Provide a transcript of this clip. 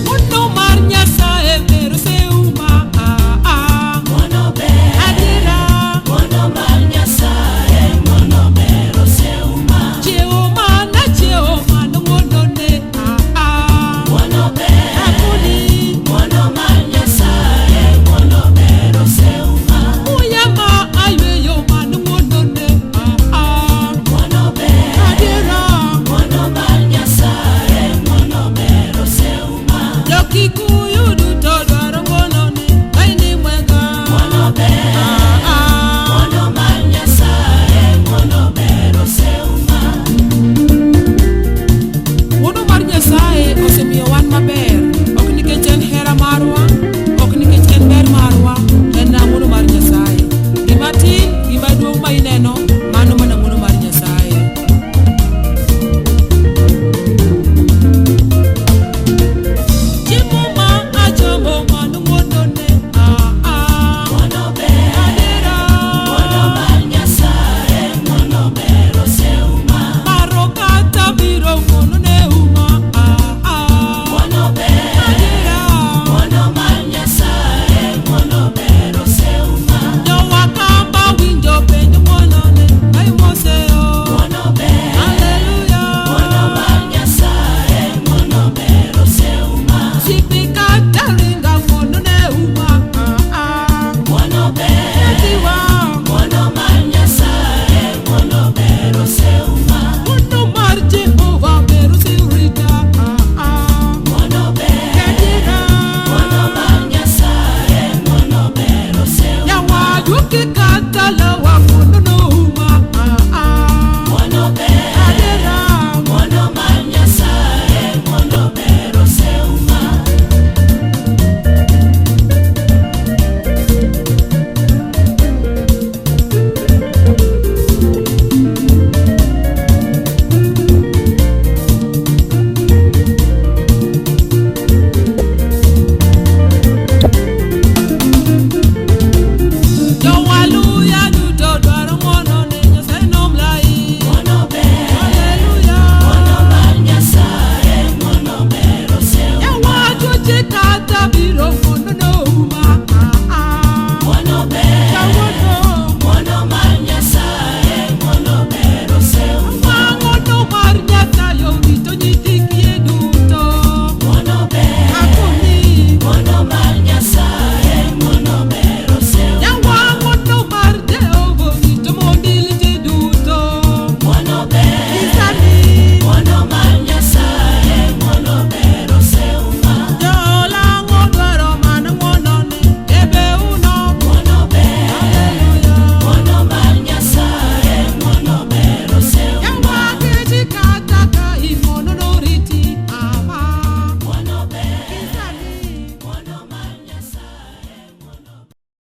Ng'wono mar Nyasaye ber oseuma, ah, ah. Ng'wono ber, Adiera, ng'wono mar Nyasaye, ng'wono ber oseuma. chiewo mana chiewo mano ng'wonone, ah, ah. Ng'wono ber, Akoni, ng'wono mar Nyasaye, ng'wono ber oseuma. muya ma ayweyo mano ng'wonone, ah, ah. Ng'wono ber, Adiera, ng'wono mar Nyasaye, ng'wono ber oseuma. Jokikuyu